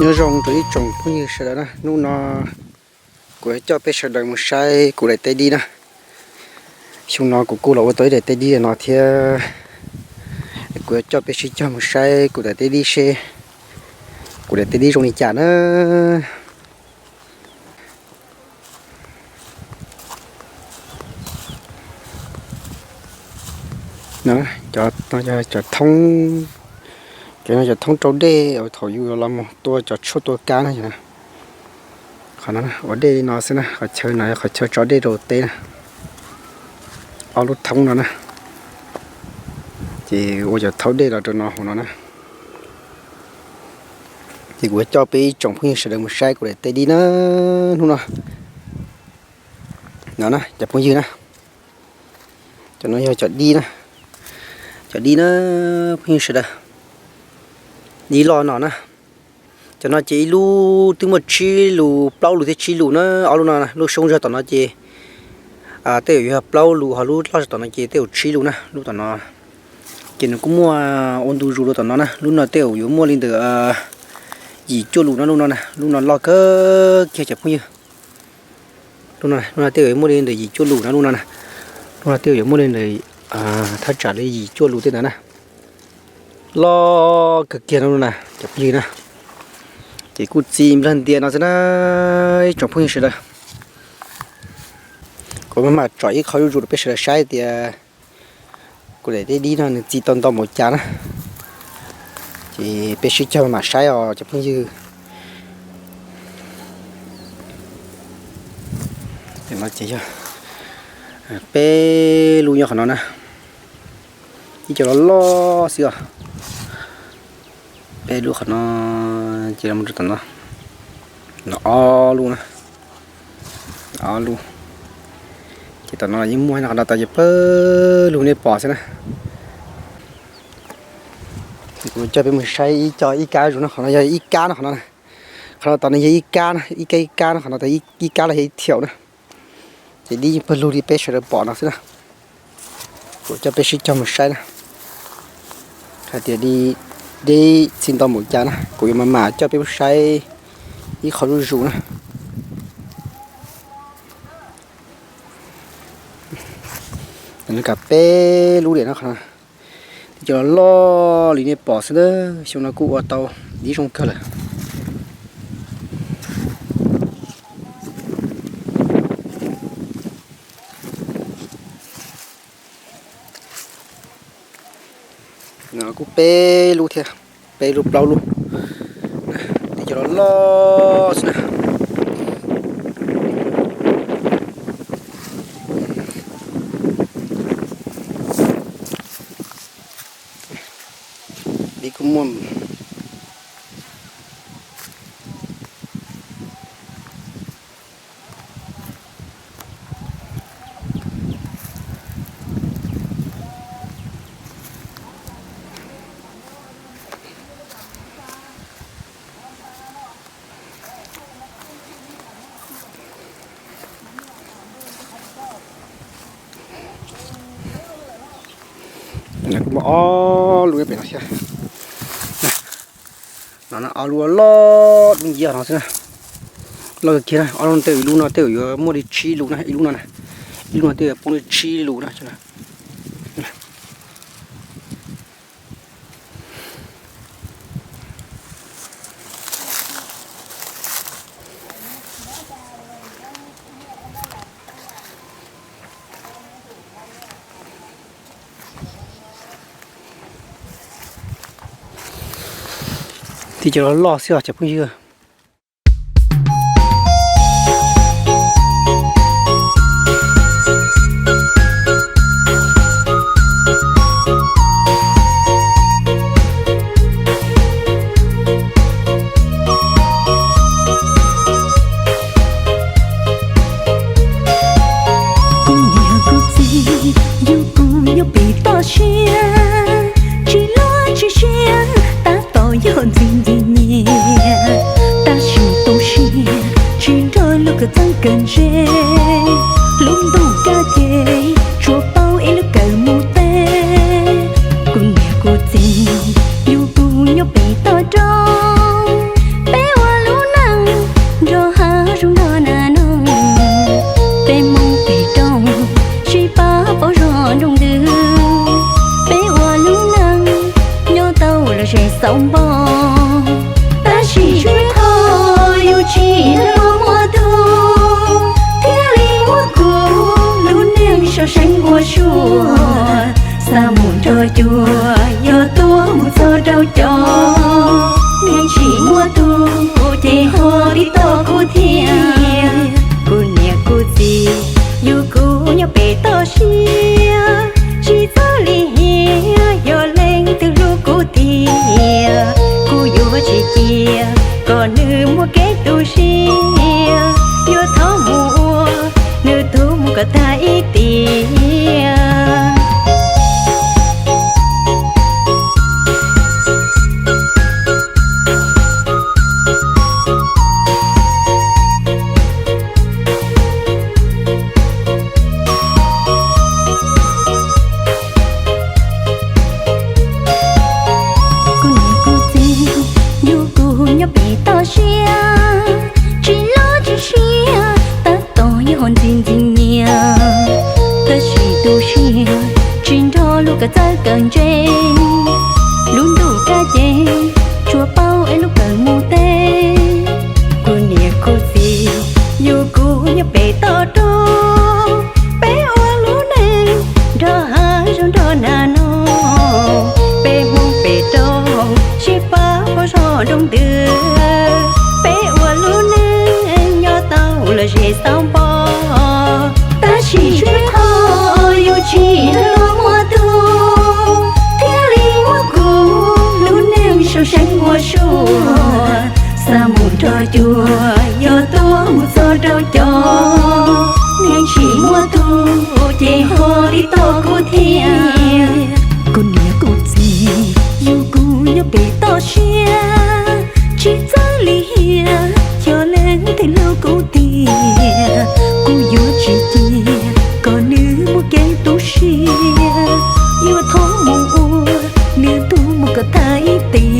Nyob zoo rau ib tsoom phooj ywg sawv daws na, hnub no kuv yuav coj peb sawv daws mus saib kuv daim teb dib na. Xyoo no kuv kuj los ua tau ib daim teb dib no thiab, kuv yuav coj peb sib cog mus saib kuv daim teb dib seb kuv daim teb dib zoo li cas na. Cov, cov thoob, cov no cov thoob rau dej thaum yus los mus tua cov tshuaj tua kab na. Qhov no ua dej li no xwb na, qhov chaw no yog qhov chaw tso dej rau teb na. Ob lub thoob no na, ces ua cov thoob dej los rau no hauv no na. Ces kuv coj peb ib tsoom phooj ywg sawv daws mus saib kuv daim teb dib na hnub no. No na cov phooj ywg na, cov no yog cov dib na, cov dib na phooj ywg sawv daws, dib loj no na. Cov no ces ib lub twb muaj tsib lus, plaub lus thiab tsib lus na, ob lub no, lub xyoob zog tom no ces tej zaum yuav yog plaub lus, ho lub loj zog tom no ces tej zaum tsib lus na. Lub tom no ces nws kuj muaj ua ntu zus rau tom no na, lub no tej zaum yuav muaj li ntawm yim cuaj lus no, lub no na, lub no loj kawg kiag cov phooj ywg. Lub no, lub no tej zaum yuav muaj li ntawm yim cuaj lus na, lub no na, lub no tej zaum yuav muaj li ntawm thaj tsam li yim cuaj lus tej ntawd na. Loj kawg kiag no na cov phooj ywg na. Ces kuj txi nplawg ntias no xwb na ib tsoom phooj ywg sawv daws. Kuv maj mam tsom ib qho zuj zus rau peb sawv daws saib tias kuv daim teb dib no nws txi tau ntau npaum cas na. Ces peb sib cog mam saib os cov phooj ywg. Ces yog peb lub nyob qhov no na, ib co loj loj xwb os. Peb lub qhov no ces los mus rau tom no, no ob lub na, ob lub. Ces tom no yeej muaj no, qhov no tas ces pawg lug nej pom xwb na. Kuv coj peb mus saib ib co ib kab zus no, qhov no yog ib kab no, qhov no, qhov no tom no yog ib kab na, ib kab ib kab no, qhov no tas ib kab los yog ib thiaum na. Ces dib yeej pawg lug li peb sawv daws pom no xwb na. Kuv coj peb sib cog mus saib na, hais tias dib txi ntau npaum cas na, kuv yuav mam mam coj peb mus saib ib qho zuj zus na. Kam peb lub diam no, qhov no tej co loj li nej pom xwb na, xyoo no kuj ua tau dib zoo kawg lawm. No kuj peb lub thiab, peb lub plaub lub, tej co loj loj xwb na. Dib kuj muaj. Kuj muaj ob lub pem no thiab. No ob lub loj dub nciab no xwb na. Loj kawg kiag na, ob lub tej, ib lub no tej zaum yuav muaj li tsib lus na, ib lub no na, ib lub no tej zaum poob li tsib lus na. Tej co loj loj xwb os cov phooj ywg. Kuv niam kuv txiv, yug kuv yug pem toj siab, tsis luag tsis siab, tab tom yog ntxim ntxim nyiam. Siab tsis txawj lim hiam, yog leej twg hlub kuv tiag, kuv yuav tsis cia kom nws muaj kev tu siab, yuav thov mus ua nws tus muam kom tag ib tiam. Kuv niam kuv txiv yug kuv nyob pem toj siab, tsis loj tsis siab, tab tom yog ho ntxim ntxim nyiam, tab sis tu siab tsis nrog luag kawm txawj kawm ntse, lub ntuj kab ces tsuas paub es lub kawm mus teb. Kuv niam kuv txiv yug kuv nyob pem toj roob, peb ua lub neej nrog hav zoov nrog nag noj, peb Hmoob pem roob sib pab ua zog nroo ntws, peb ua lub neej nyob tau lom zem xauv npo. Tab sis tsuas yog yus tsis nrog luag muaj tus, thiaj li muab kuv lub neej sau seev ua suab, xa mus nrog cuag yog tuag mus txog rau cov neeg tsis muaj tus, ces ho tig tog kuv thiab. Kuv niam kuv txiv yug kuv nyob pem toj siab, tsis txawj lim hiam, yog leej twg hlub kuv tiag, kuv yuav tsis cia kom nws muaj kev tu siab, yuav thov mus ua nws tus muam kom tag ib tiam.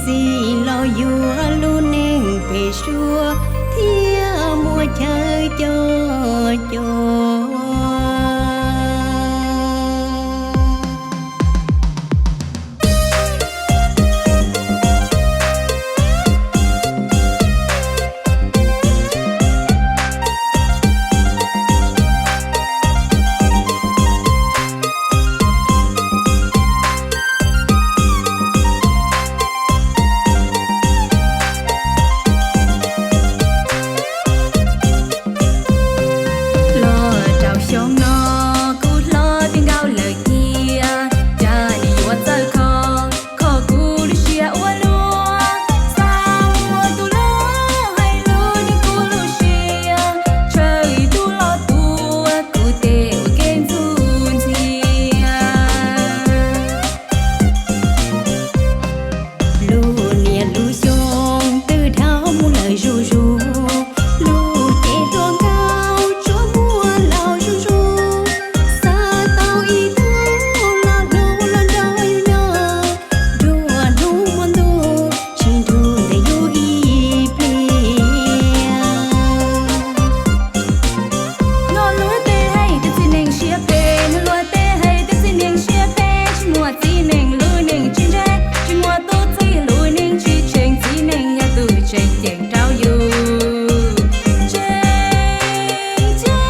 Txij los yuav lub neej pem suab thiab muaj chaw coj cov. Los rau xyoo no kuv hlob twb nkaus lawm tiag, cas nws yuav txawj kho, kho kuv lub siab ua luaj. Xav muaj tus hlub hais lus nrog kuv lub siab, tshaw ib tug los tua kuv tej ua kev ntxub ntxias. Lub niaj lub xyoo twb dhau mus lawm zuj zus, lub cev hluas nkauj tsuas muaj laus zuj zus. Xav tau ib tug los hlub los nrog yus nyob, nruab hnub muaj ntuj tsis nrug ntawm yus ib pliag. Nug luag tej hais tias txiv neej siab phem, nug luag tej hais tias txiv neej siab phem, tsis muaj txiv neej lub neej tsis ntse, tsis muaj tub txib lub neej tsis tseem, txiv neej yog tus tseem ceeb rau yus, tseem ceeb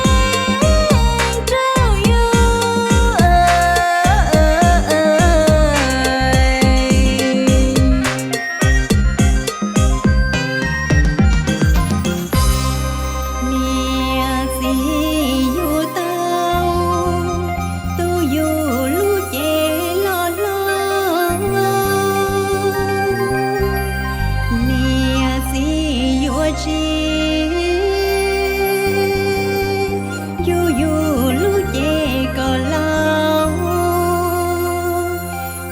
rau yus. Niam txiv yuav tau tu yus lub cev los hlob, niam txiv yuav tsis yug yus lub cev kom laus,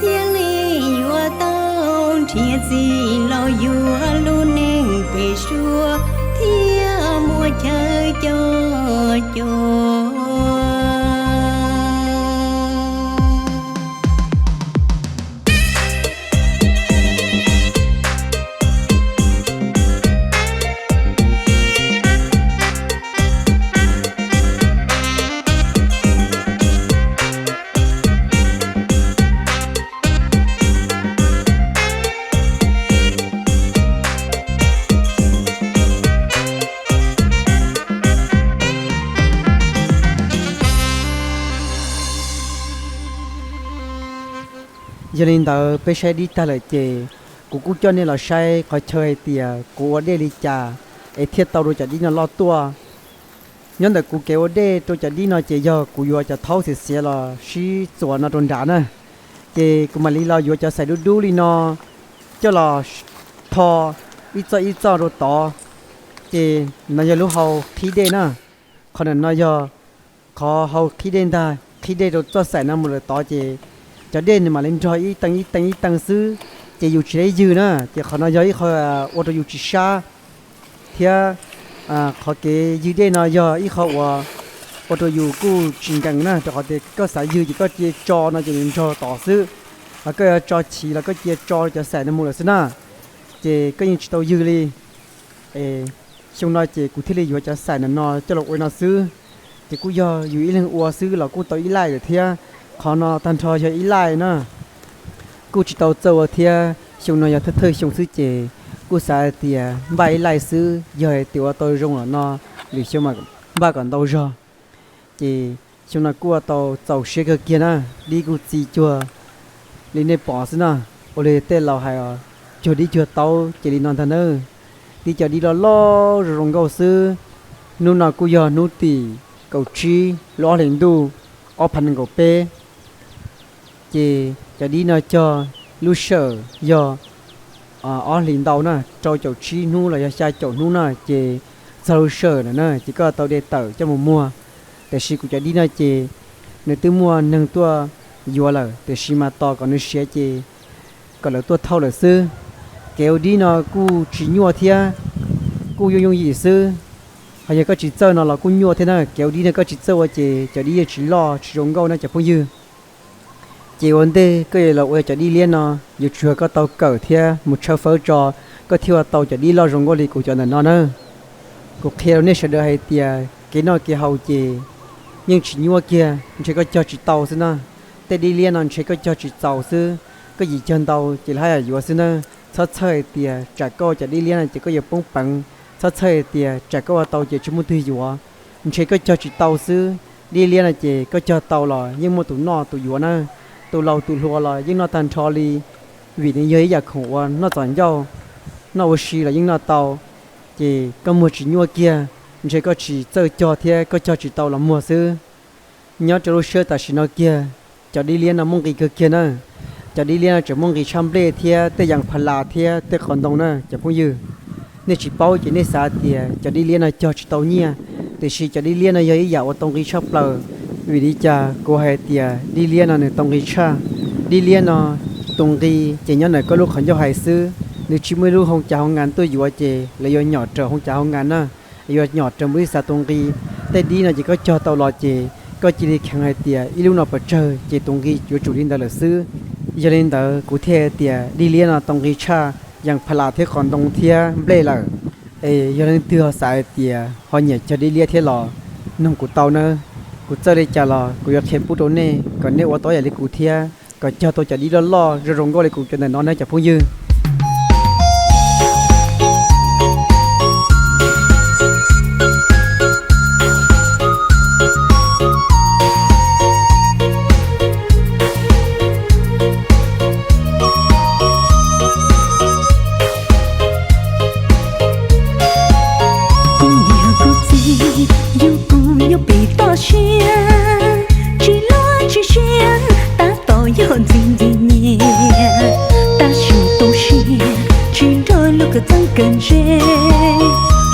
thiaj li yuav tau nrhiav txij los yuav lub neej pem suab thiab muaj chaw coj cov. Yog li ntawd peb saib dib tag lawm ces kuv kuj coj nej los saib qhov chaw hais tias kuv ua dej li cas es thiaj tau rau cov dib no loj tuaj. Nyob ntawm kuv kev ua dej rau cov dib no ces yog kuv yuav cov thaub xiav xiav los sib txuas no rau nrad na. Ces kuv mam li los yuav cov xaim dub dub li no coj los tho ib txoj ib txoj rau tod. Ces no yog lub hau qhib dej na. Qhov ntawm no yog qhov hau qhib dej ntag, qhib dej rau txoj xaim no mus lawm tod ces cov dej nws mam li nrog ib teev ib teev ib teev xwb, ces yus tsis tau ywg na. Ces qhov no yog ib qho ua rau yus tsis sab, thiab qhov kev ywg dej no yog ib qho uas ua rau yus kuj tsis nkees na, rau qhov tias koj xav ywg ces koj cia tso no ces nws nrog tod xwb, ho koj yuav tso chiv los koj cia tso cov xaim no mus lawm xwb na, ces koj yeej tsis tau ywg li. Xyoo no ces kuv thiaj li yuav cov xaim no coj los ua no xwb. Ces kuj yog yus ib leeg ua xwb los kuj tau ib laij lawm thiab. Qhov no tag nrho yog ib laij na, kuj tsis tau txawj ua thiab. Xyoo no yog thawj thawj xyoo xwb ces kuj xav hais tias npaj ib laij xwb, yog hais tias ua tau zoo los no lwm xyoo npaj kom ntau zog. Ces xyoo no kuj ua tau txaus siab kawg kiag na, dib kuj txi cuag li nej pom xwb na. Ua li tej laus hais, cuag dib cuag taub ces li no ntag nawb. Tib cov dib loj loj zoo zoo nkauj xwb. Hnub no kuj yog hnub tim kaum tsib lub ob hlis ntuj ob phav nees nkaum peb. Ces cov dib no cog lub sij hawm yog ob hlis ntau na, rau caum tsib hnub los yog xya caum hnub na, ces txog lub sij hawm lawm na ces koj tau de tawm coj mus muag. Tiam sis kuv cov dib no ces nws twb muaj neeg tuaj yuav lawm, tiam sis mas tos kom nws siav ces kom lawv tuaj thauj lawm xwb. Kev ua dib no kuj tsis nyuaj thiab, kuj yooj yooj yim xwb. Ho yog koj tsis txawj no los kuj nyuaj thiab na, kev ua dib no koj tsis txawj ua ces cov dib yeej tsis loj tsis zoo nkauj na cov phooj ywg. Ces ua ntej koj yuav los ua cov dib liab no, yuav tsum yog koj tau kawm thiab mus tshawb fawb tso, koj thiaj ua tau cov dib loj zoo nkauj li kuv cov ntawm no na. Kuv qhia rau nej sawv daws hais tias kev noj kev haus ces yeej tsis nyuaj kiag, ntshe koj cog tsis tau xwb na. Tej dib liab no ntshe koj cog tsis txaus xwb, koj yim cog ntau ces lawv haj yam yuav xwb na. Txhob txhawj hais tias tsam koj ua cov dib liab no ces koj yuav poob peev, txhob txhawj hais tias tsam koj ua tau ces tsis muaj twg yuav. Ntshe koj cog tsis tau xwb, dib liab no ces koj cog tau los yeej muaj tus noj tus yuav na. Tus laus tus hluas los yeej noj tag nrho li, vim nws yog ib yam khoom uas noj txom ncauj, noj ua si los yeej noj tau. Ces koj muag tsis nyuaj kiag, ntshe koj tsis txawj cog thiab koj cog tsis tau los muag xwb. Nyob rau lub sij hawm tam sim no kiag, cov dib liab no muaj nqis kawg kiag na. Cov dib liab no tseem muaj nqis tshaj nplej thiab tej yas pha las thiab tej qhov ntoo na cov phooj ywg. Nej tsis paub ces nej xav tias cov dib liab no cog tsis tau nyiaj, tiam sis cov dib liab no yog ib yam uas tau nqi tshaj plaws. Vim li cas kuv hais tias dib liab no nws tau nqi tshaj? Dib liab no tus nqi ces nyob ntawm koj lub qhov ncauj hais xwb, nws tsis muaj ib lub hoo cas hoo nas tuaj yuav ces lawv yuav nyom raws hoo cas hoo nas na, yuav nyom raws npawb ib xav tus nqi. Tej dib no ces koj cog tau los ces koj cia li kheev hais tias ib lub no pes tsawg ces tus nqi yuav tsum li ntawd lawm xwb. Yog li ntawd kuv thiaj hais tias dib liab no tau nqi tshaj yas pha las thiab qhov ntoo thiab nplej lawm. Es yog leej twg ho xav hais tias ho nyiam cog dib liab thiab los noog kuv tau nawb. Kuv txawj li cas los kuv yuav qhia pub rau nej kom nej ua tau yam li kuv thiab kom cog tau cov dib loj loj zoo zoo nkauj li kuv cov ntawm no nawb cov phooj ywg. Kuv niam kuv txiv yug kuv nyob pem toj siab, tsis luag tsis siab, tab tom yog ntxim ntxim nyiam, tab sis tu siab tsis nrog luag kawm txeeb kawm ze.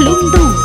Lub ntuj